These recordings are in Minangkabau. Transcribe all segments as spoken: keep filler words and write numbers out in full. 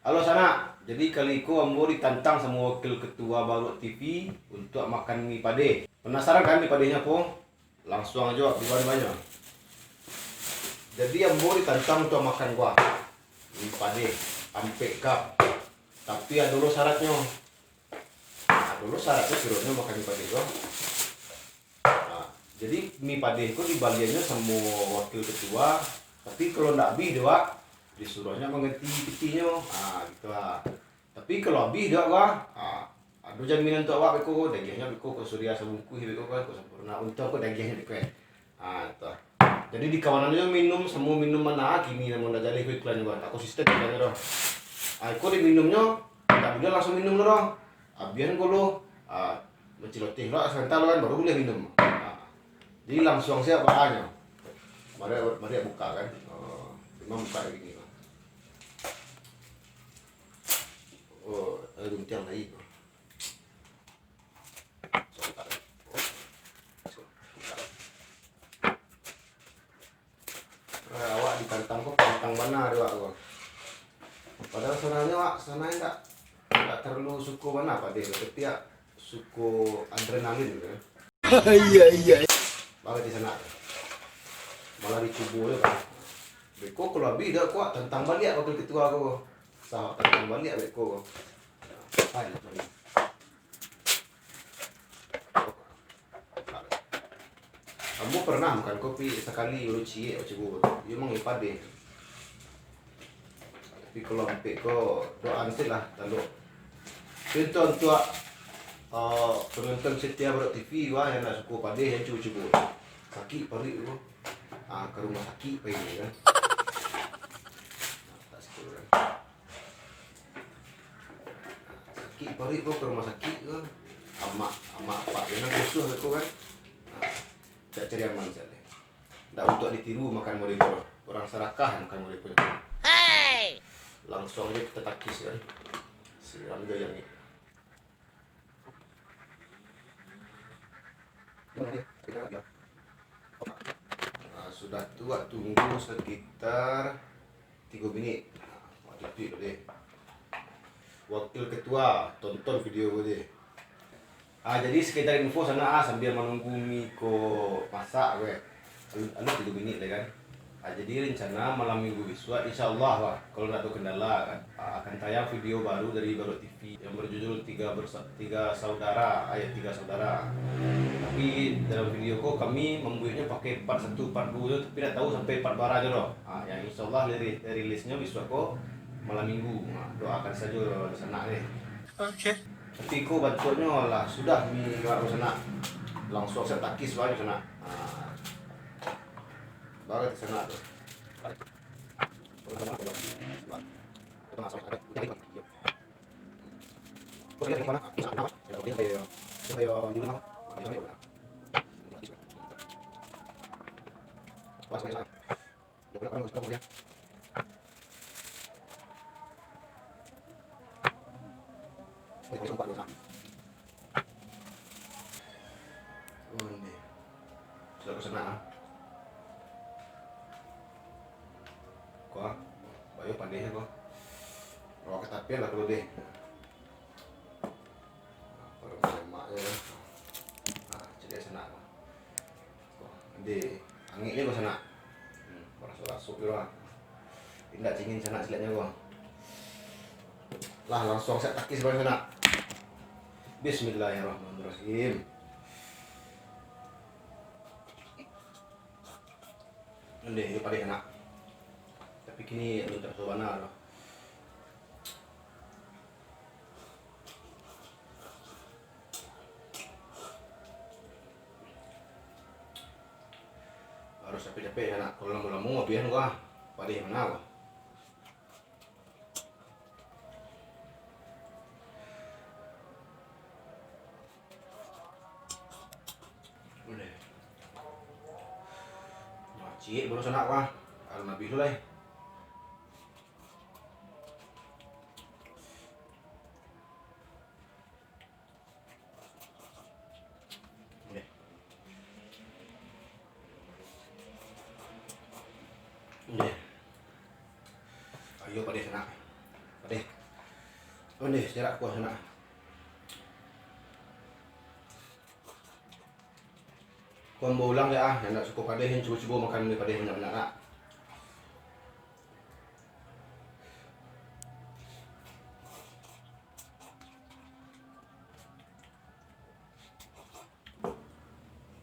Halo sanak, jadi kali ko ambo ditantang samo wakil ketua Baruak T V untuak makan mi padeh. Penasaran kan mi padehnyo apo? Langsuang ajo buruan banyo. Jadi ambo ditantang untuak makan kuah mi padeh ampek cup. Tapi ado lo syaratnyo. Ado lo syaratnyo, suruahnyo makan mi padeh ko. Nah, jadi mi padeh ko dibaliannyo samo wakil ketua, tapi kalau ndak abih dek wak, disuruahnyo mangganti pitinyo. Ah, gitu lah. Tapi kalau abih dek wak, ah, ado jaminan untuak wak beko, dagiahnyo beko, ko Surya sabungkuih beko kan, ko Sampurna, untuang ko dagiahnyo beko. Ah, itu. Jadi di kawanan nyo minum samo minum mana kini, namun ndak jaleh ko iklan juo, ndak konsisten iklannyo doh. Ah, iko diminumnyo, ndak buliah langsuang minum lo doh. Abihan ko lo, ah, manciloteh lo, sabantak lo kan, baru buliah minum. Ah, jadi langsuang siap baanyo. Mari, mari buka kan. Oh, memang buka dari ni lah. Oh, ada guntiang lagi ko. Eh, awak ditantang ko pantang bana dek awak ko. Padahal sabananyo awak sabananyo indak, indak terlalu suko bana padeh, tapi awak suko adrenalin gitu kan. Iya, iya. Bagaimana di sana? Malah dicubo juo kan. Beko kalau abih dek ko, awak tantang baliak wakil ketua ko. Sah, tantang baliak beko. Hai, ambo pernah makan kopi sakali, baru ciek, cubo. Iyo memang iyo padeh. Tapi kalau ampek ko, doa nanti lah, talok. Tapi untuak, untuak, eh, penonton setia Baruak T V wah, yang nak suko padeh, yang cubo-cubo. Sakik paruik ko. Ah, ka rumah sakik pai kan. Tak suko kan. Sakik paruik ko, ka rumah sakik ko. Amak, amak apak, jangan rusuh ko kan. Cak cari aman sajo. Ndak untuak ditiru makan model ko. Urang sarakah makan model ko. Langsuang ajo kita takis kan. Siram ajo yang ni. Nah, sudah tu, wak tunggu sekitar tigo minit. Nah, wak tutuik dulu deh. Wakil ketua, tonton video ko deh. Ah, jadi sekedar info sanak ah, sambil manunggu mi ko masak weh. Alun, alun tigo minit lai kan. Ah, jadi rencana malam minggu bisuak, insya Allah lah, kalau ndak ado kendala kan, ah, akan tayang video baru dari Baruak T V yang berjudul Tiga Bersa-, Tiga Saudara, ayat Tiga Saudara. Tapi dalam video ko kami mambueknyo pakai part satu, part dua tu, tapi ndak tahu sampai part bara jo doh. Ah, yang insya Allah ri-, rilisnyo bisuak ko malam minggu. Ah, doakan sajo sanak deh. Oke. Tapi ko bantuaknyo lah sudah mi awak sanak. Langsuang siap takis bae sanak. Ah. Baru di sana tu. Oh, ni. Sudah ko sanak ah. Ko ah, bayo padeh ko. Awak katapian lah dulu deh. Nah, baru lemak je kan. Nah, caliak sanak ko. Ko, deh, angek je ko sanak. Hmm, barasuak-rasuak je lah. Indak cingin sanak caliaknyo ko. Lah, langsuang siap takis barang sanak. Bismillahirrahmanirrahim. Ndeh, iyo padeh sanak. Tapi kini alun taraso bana doh. Capek-capek, Sanak. Kalau lamo-lamo, abihan ko ah. Padeh bana ko. Uleh. Nah, ciek baru, Sanak, ko ah. Alun abih tu lai. Ndeh. Ndeh. Ayo, padeh, Sanak. Padeh. Ndeh, serak kuah, Sanak. Kuah baulang dek ah, nan ndak suko padeh, cubo-cubo makan dek padeh banyak-banyak, nak.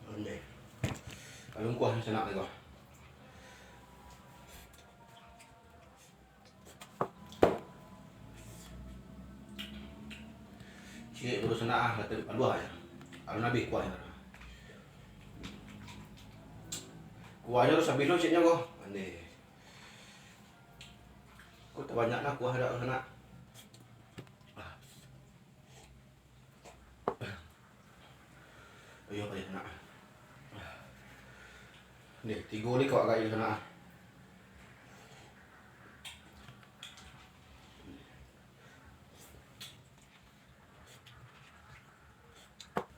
Ondeh. Alun kuah ni, Sanak, ni ko. Ciek baru, Sanak, ah, latih paluah aja. Alun abih kuahnyo. Kuahnyo tu sabih lo cieknyo ko. Ondeh. Ko tabanyak nah kuah dak, Sanak. Iyo, padeh, Sanak. Ni, tigo ni kok agak itu, Sanak.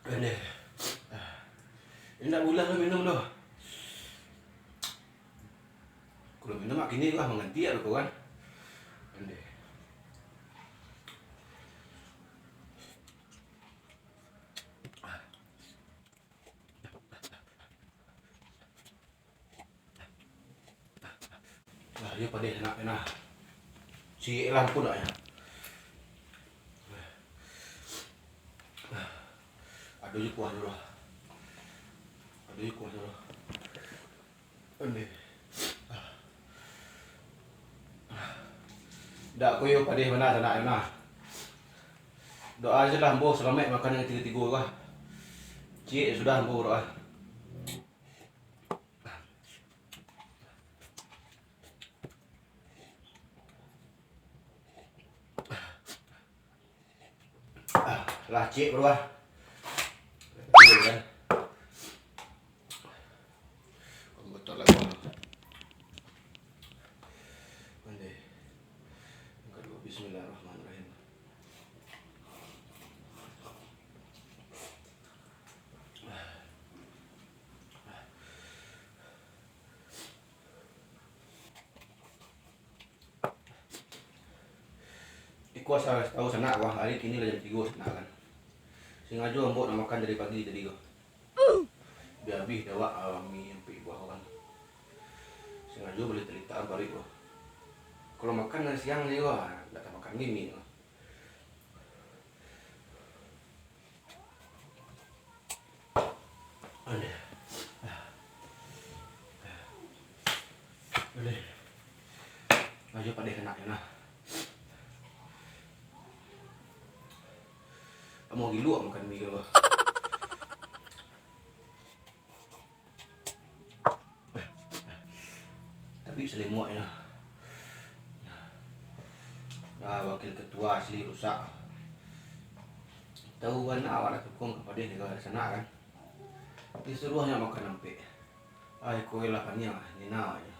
Ondeh. Indak bulah lo minum tu. Kalau minum mak kini lah mangganti ado kawan. Ondeh. Lah, iyo padeh, Sanak, nah. Ciek lah ampun, nak, yo. Ado juo kuah tu lah. Ado juo kuah tu lah. Ondeh. Dak ko yo padeh bana, Sanak, yo, nah. Doa sajolah ambo salamaik makan nan tigo-tigo tu lah. Ciek sudah ambo doa. Ah, lah ciek baru ah. Iyo kan. Botol lah. Ondeh. Yang kaduo, bismillahirrahmanirrahim. Iko asa tahu, Sanak, wah, ari kini lah jam tigo, Sanak, kan. Sangajo ambo nak makan dari pagi tadi ko. Bia abih dek awak, ah, mi ampek buah ko kan. Sangajo bali talitak paruik ko. Kalau makan dari siang tadi ko, ah, ndak tamakan mi ko. Aduh. Aduh. Ajo padeh kanaknyo nah. Amuah gilo makan mi ko. Tapi salimuaknyo. Ah, wakil ketua asli rusak. Tahu bana awak lah tukang ka padeh ni, kalau sanak kan. Disuruahnyo makan ampek. Ai, koilah paniang, ninau aja.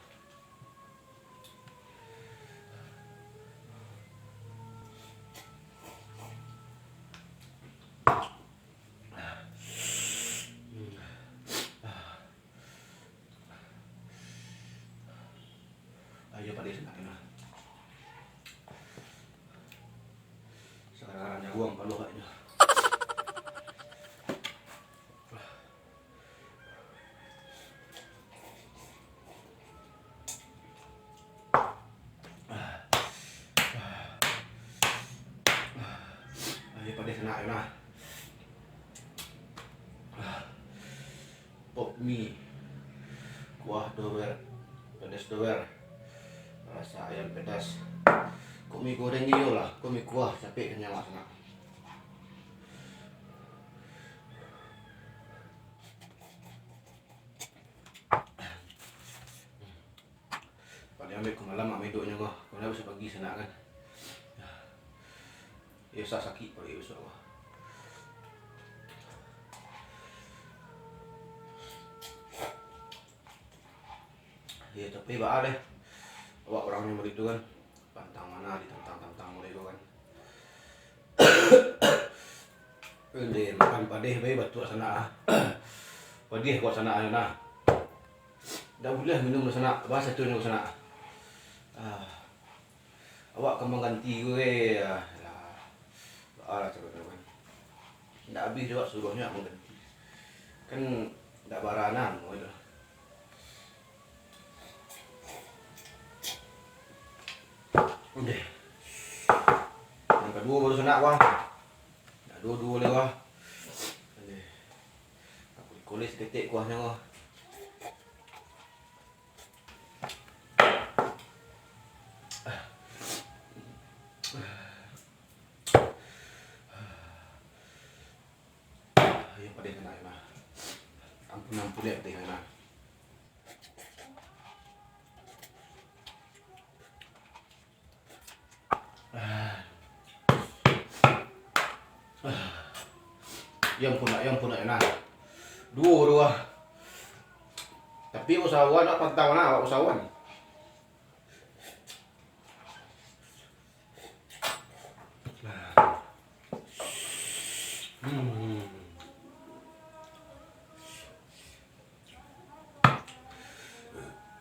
Ayo, padeh sanak lah. Sakarang jaguang paluah aja. Ayo, padeh sanak lah. Pop mie. Kuah doer. Pedas doer. Rasa ayam pedas. Kok mie goreng iyo lah. Kok mie kuah capek kenyang awak sanak. Lamak medoknyo ko, kalau bisa pagi sanak kan. Iyo, sa-, sakik paruik bisuak ko. Iyo, tapi baa deh. Awak urang nan baitu kan, pantang bana ditantang-tantang mulai ko kan. Ndeh, makan padeh bae batuak sanak ah. Padeh kuat sanak ah, nah. Ndak buliah minum sanak, baa satunyo sanak. Ah. Awak ka mangganti ko, eh, ah, lah. Baa lah caro tu kan. Ndak abih doh awak suruahnyo mangganti. Kan ndak baranan, gitu. Ndeh. Nan kaduo baru sanak, wah. Ndak duo-duo lai, wah. Ndeh. Aku dikoles ketek kuahnyo, wah. Iyo, padeh sanak, yo nah. Ampun, ampun, yo, padeh sanak. Yo ampun nak, yo ampun nak, yo nah. Duo tu ah. Tapi usahoan nak pantang nak, awak usahoan. Hmm.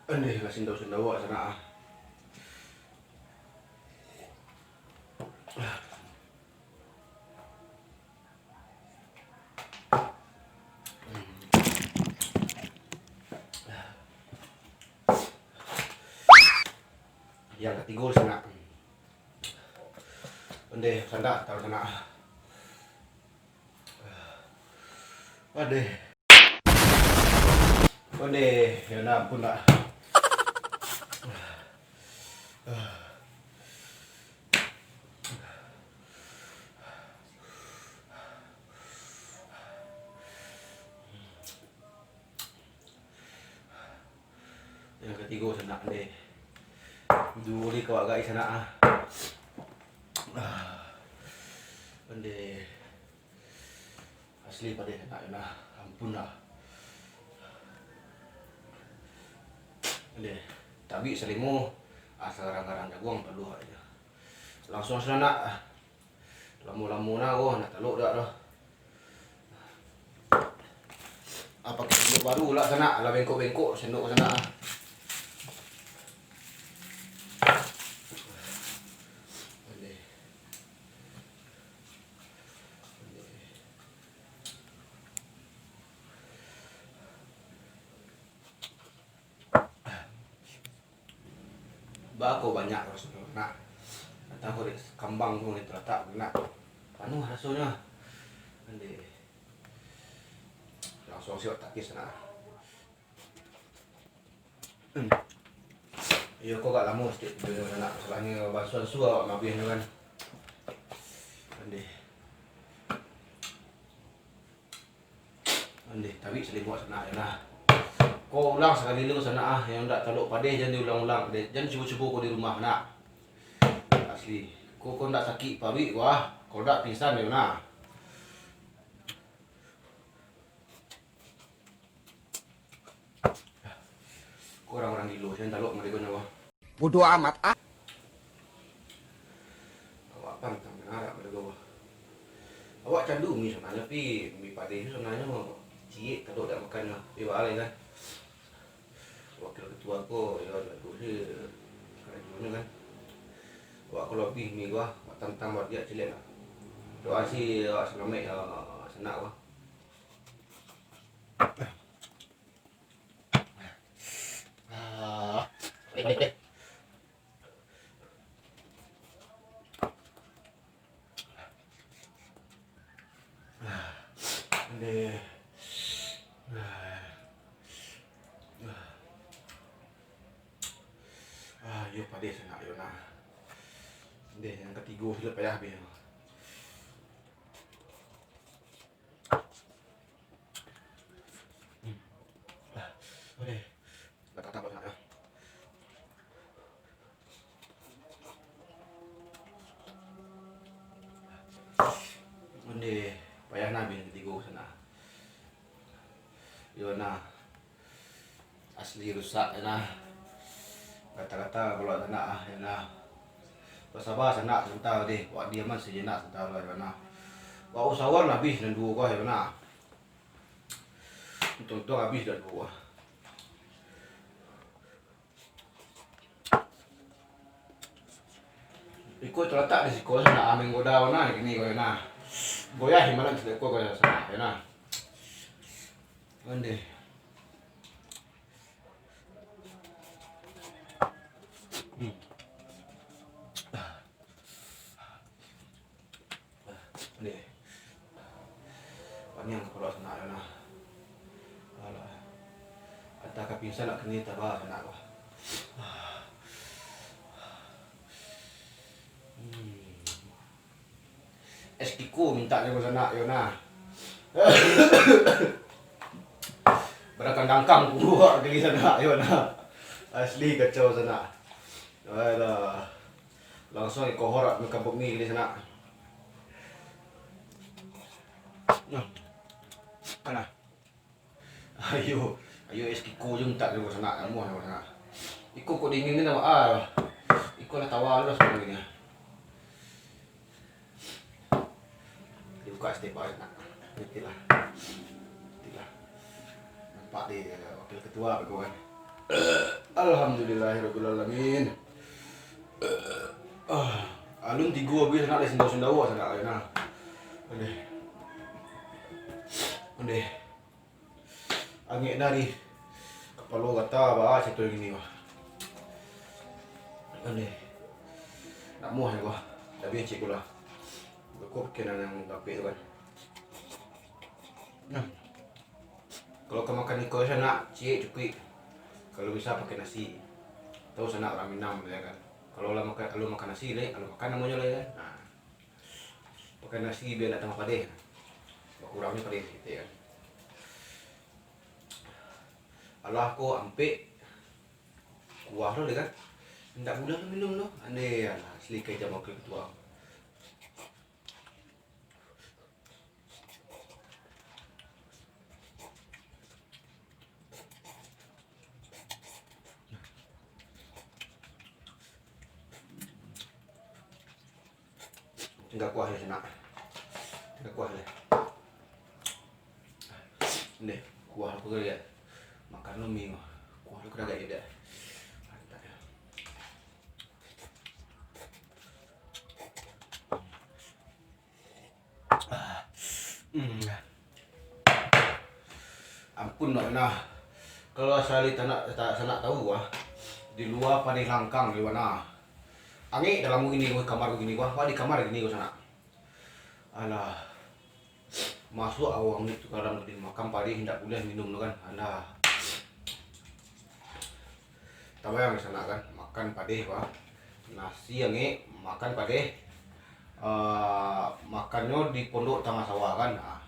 Andeh lah sindau-sindau awak sanak ah. Yang katigo sanak. Ondeh, sandak, taruih sanak. Ondeh. Ondeh, yo nah, ampun dah. Yang katigo sanak, ondeh. Duo di kawak gai sanak ah. Ah. Ondeh. Asli padeh sanak yo nah. Ampun lah. Ondeh. Tabik salimo, ah, sagarang-garang jaguang paluah aja. Langsuang sanak ah. Lamo-lamo nah, oh, nak talok dak doh. Ah, pakai sendok baru lah sanak, lah bengkok-bengkok sendok sanak ah. Bako banyak rasonyo nak. Antah ko dek kambang tu nan talatak nak. Panuah rasonyo. Ondeh. Langsuang siwak tapis nak. Hmm. Iyo ko agak lamo saketek video nyo nak. Masalahnyo bansuan suah awak mabiahnyo kan. Ondeh. Ondeh, tabik salimo sanak yo nah. Ko ulang sakali lu sanak ah, yang dak talok padeh jan diulang-ulang, deh, jan cubo-cubo ko di rumah nak. Asli. Ko, ko ndak sakik paruik ko ah, kalau dak pingsan yo nah. Ko urang-urang gilo, jan talok mereka nyawa. Bodoh amat ah. Awak pantang mangarak pada gawah. Awak candu mi sabananyo, pi mi padeh tu sabananyo ciek talok dak makan lah, pi baa lai kan. Wakil ketua ko, yo, ado se karajonyo kan. Awak ko labiah mi gawah, awak tantang badiak ciek lah. Doa si awak salamaik, yo, sanak gawah. Ah. Ondeh. Ah, iyo padeh sanak yo nah. Ondeh, yang katigo sudah payah abih. Hmm. Ah, ondeh. Lah tatap lah, yo. Ondeh, payah nah abih nan katigo sanak. Yo nah. Asli rusak yo nah. Kata-kata kalau sanak ah, yo nah. Basaba sanak sabanta deh. Wak diaman sajenak sabanta lah yo nah. Wak usahawan abih nan duo ko yo nah. Untuang-untuang abih nan duo ko. Iko talatak di siko, nak manggoda nah, kini ko nah. Goyah malam sudah ko, goyah sanak, yo nah. Ondeh. Hmm. Deh. Paniang kapalo sanak yo nah. Alah. Antah ka pingsan nak kini taba sanak ko. Hmm. Es kiko mintak jo sanak yo nah. Badangkang-dangkang kuruak kali sanak yo nah. Asli kacau sanak. Alah. Langsuang iko horak mangkabuk ni kali sanak. Nah. Kana. Ayo, ayo es kiko jo mintak jo sanak, amuah jo sanak. Iko kok dingin ni nama ah. Iko lah tawa lah sebenarnya. Dibuka setiap hari nak. Itulah. Itulah. Nampak di wakil ketua beko kan. Alhamdulillahirabbilalamin. Ah, alun tigo abih sanak dari sindau-sindau sanak lain nah. Ondeh. Ondeh. Angek dari kapalo gata ba cerito gini bah. Ondeh. Nak muah yo bah. Tapi cik ko lah. Beko pakai nan yang tapek tu kan. Nah. Kalau ka makan iko sanak, ciek cukuik. Kalau bisa pakai nasi. Tahu sanak urang Minang yo kan. Kalau lah makan, kalau makan nasi leh, kalau makan namonyo leh kan. Nah. Pakai nasi bia ndak tambah padeh. Bakurangnyo padeh sikik kan. Alah ko ampek. Kuah lo deh kan. Ndak buliah lo minum lo. Andeh alah, silikai jam wakil ketua. Tingga kuah yo sanak. Tingga kuah yo. Ndeh, kuah tu kagak. Makan lo mi mah. Kuah tu kagak yo dak. Mantap yo. Ah. Hmm. Ampun nak nah. Kalau asal di tanak, ta-, sanak tahu ah, di lua padeh langkang di mana. Angek dalam gini, kamar gini wah, wah di kamar gini wah sanak. Alah. Masuak awak angek tu ka dalam tu, makan padeh indak buliah minum tu kan. Alah. Tabayang di sanak kan, makan padeh, bah. Nasi angek, makan padeh. Ah, makannyo di pondok tangah sawah kan. Ah,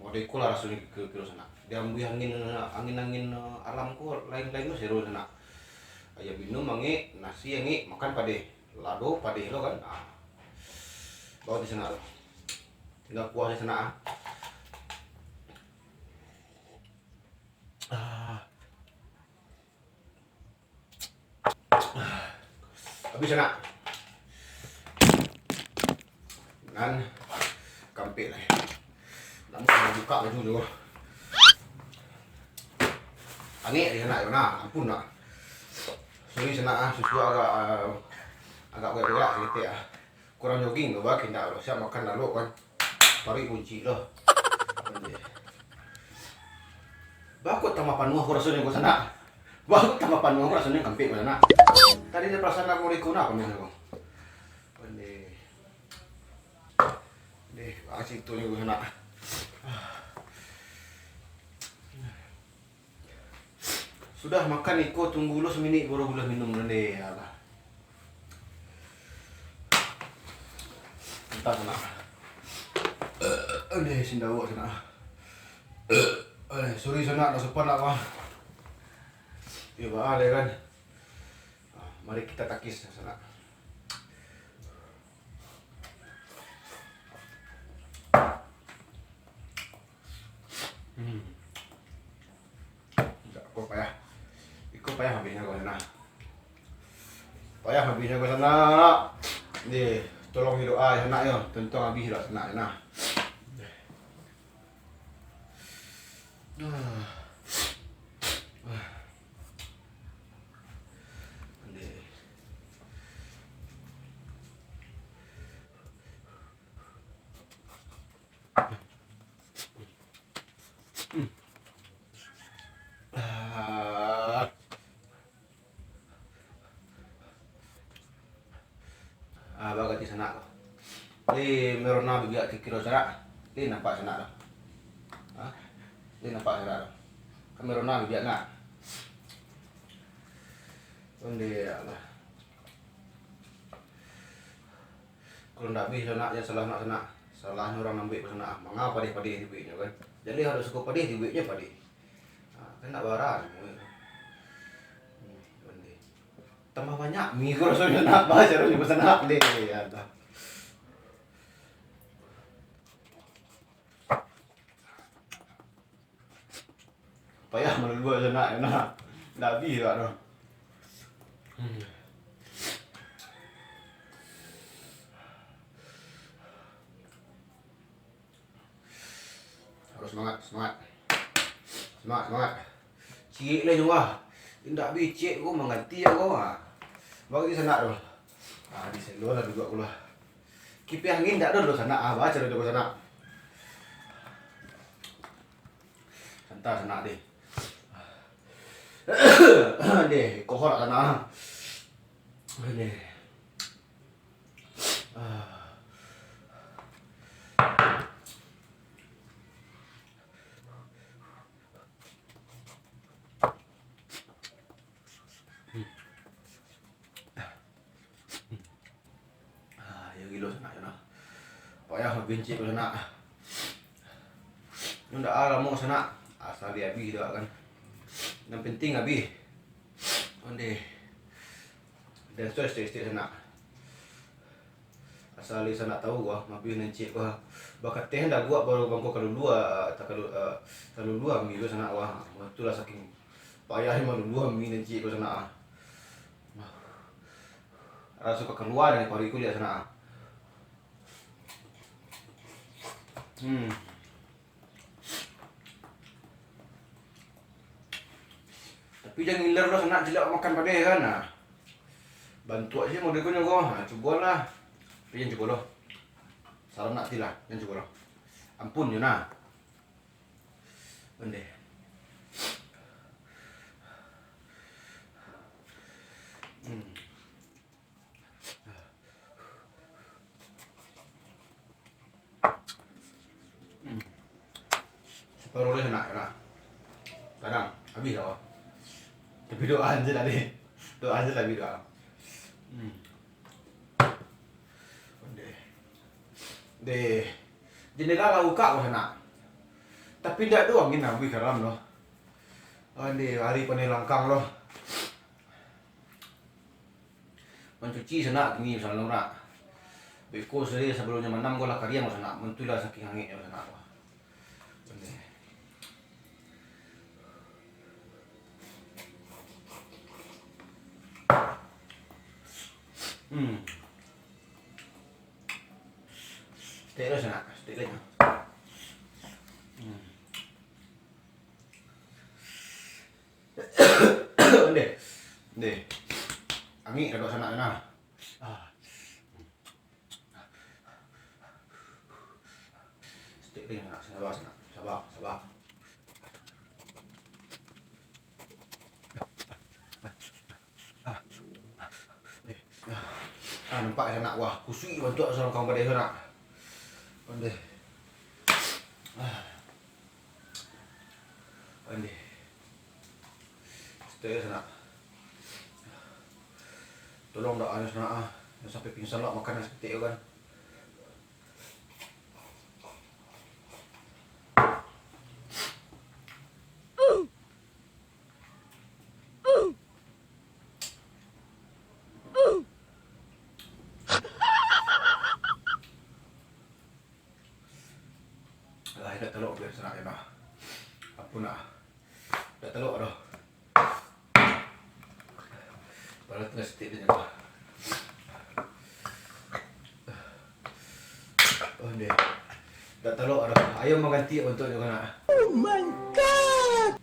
model iko lah rasonyo kiro-kiro sanak. Diambiah angin, angin-angin, ah, alam ko lain-lain tu sero sanak. Aia minum angek, nasi angek, makan padeh. Lado padeh lo kan. Ah. Bawa di sanak tu. Tingga kuah di sanak ah. Ah. Habis sanak. Nan kampek lah. Nak buka baju tu. Angek di sanak yo nah, ampun nak. Sorry sanak ah, susu agak, ah, agak berak-berak saketek ah. Kurang jogging tu bah, indak lo, siap makan lalok kan. Paruik buncik lo. Bah kok tambah panuah ko rasonyo ko sanak. Bah kok tambah panuah ko rasonyo kampek ko sanak. Tadi ado parasaan nak ko iko nah panuahnyo ko. Ondeh. Ondeh, ah, situ nyo ko sanak. Sudah makan iko, tunggu lo saminik baru buliah minum ni. Alah. Entah sanak. Ondeh, sindawak sanak. Eh, sorry sanak, nak sopan nak mah. Yo, baa le kan. Ah, mari kita takis sanak. Abihnyo ko sanak. Deh, tolong doa sanak yo, tantang abih doa sanak yo nah. Ah, bagati sanak ko. Lai merona bibiak kiro-kiro sanak. Lai nampak sanak tu. Ha? Lai nampak sanak tu. Kan merona bibiak nak. Onde ya Allah. Kalau ndak abih sanak, jan salah nak sanak. Salahnyo urang nan buek ko sanak. Manga padeh-padeh dibueknyo kan. Jadi harus ko padeh dibueknyo padeh. Ha, kan ndak bara. Hmm, onde. Tambah banyak mi ko rasonyo nak, bah, caronyo pesan nak deh, ya Allah. Payah malulua sanak, nak. Ndak abih kak tu. Hmm. Harus semangat, semangat. Semangat, semangat. Ciek lah nyo wah. Indak bicek ko mangganti ko, ha. Bagi sanak tu. Ah, di selo lah duduak ko lah. Kipiah angin ndak ado doh sanak, ah, baca doh sanak. Santai sanak deh. Deh, kohor sanak. Deh. Ah. Ah, yo gilo sanak, yo nah. Payah babincik tu sanak. Nyo ndak ah lamo sanak. Asal di abih tu kan. Nan penting abih. Onde. Dan so estek-estek sanak. Asal sanak tahu wah, mabih nan ciek wah. Bakateh daguak baru bangko kalulua, takalu, eh, kalulua mi tu sanak wah. Wah, itulah saking payah malulua mi nan ciek tu sanak ah. Raso ka kalua dari paruik kuliah sanak ah. Hmm. Tapi jan ngiler lo sanak cilak makan padeh kan, nah. Bantuak se model ko nyo ko, nah, cubolah. Tapi jan cubo lo. Salah nak ti lah, jan cubo lo. Ampun jo nah. Ondeh. Hmm. Hmm. Separuh deh nak, nak. Kadang habis lah. Tapi doa aja lah deh. Doa aja lah, doa. Hmm. Deh. Deh. Jendela lah buka ko sanak. Tapi ndak ado angin habis dalam loh. Ondeh, hari pandai langkang loh. Mancuci sanak kini sanak nak. Beko sari sabalumnyo manam ko lah kariang sanak, mantulah saking angeknyo sanak. Hmm. Stek lo sanak, stek lo. Hmm. Ndeh. Ndeh. Angik dadok sanak tu nah. Ah. Stek ni nak, sabar sanak. Sabar, sabar. Ah. Ah, nampak sanak, wah, kusuik bantuak surang kawan badai sanak. Ondeh. Ah. Ondeh. Stek sanak. Tolong doanyo sanak ah. Jan sampai pingsan lah makan saketek tu kan. Alah, indak talok biar sanak je nah. Apo nak? Indak talok doh. Padahal tingga saketek je nah. Oh, deh. Dak talok dah. Ayo mangganti bantuaknyo, nak. Oh my God!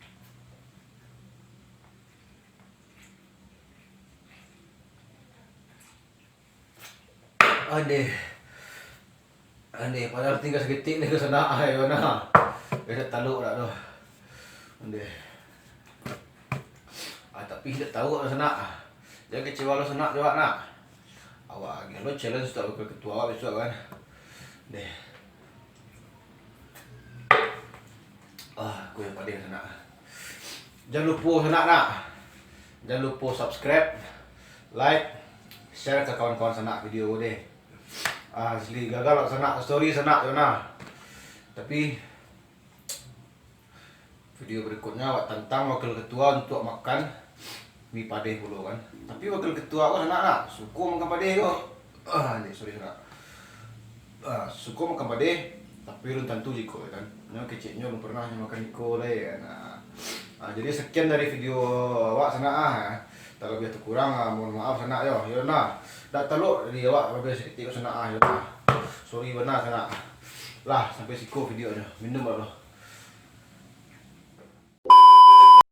Andeh. Andeh, padahal tingga saketek ni ka sanak ai, yo nah. Eh, dak talok dak doh. Andeh. Ah, tapi dak tahu lah sanak. Jan kecewa lo sanak jo awak, nak. Awak agiah lo challenge untuak wakil ketua awak bisuak kan. Deh. Ah, kuih padeh sanak. Jan lupo sanak, nak. Jan lupo subscribe, like, share ka kawan-kawan sanak video ko deh. Ah, asli gagal lah sanak, sorry sanak yo nah. Tapi video berikutnya awak tantang wakil ketua untuak makan mi padeh pulo kan. Tapi wakil ketua ko sanak, nak, suko makan padeh ko. Ah, ni sorry sanak. Ah, suko makan padeh, tapi alun tantu jiko kan. Nyo keceknyo alun pernah nyo makan iko lai kan. Ah, ah, jadi sekian dari video awak sanak ah. Talabiah takurang, ah, mohon maaf sanak yo. Yo nah. Dak talok dari awak labiah saketek ko sanak ah, yo nah. Sorry bana sanak. Lah, sampai siko videonyo. Minum dulu.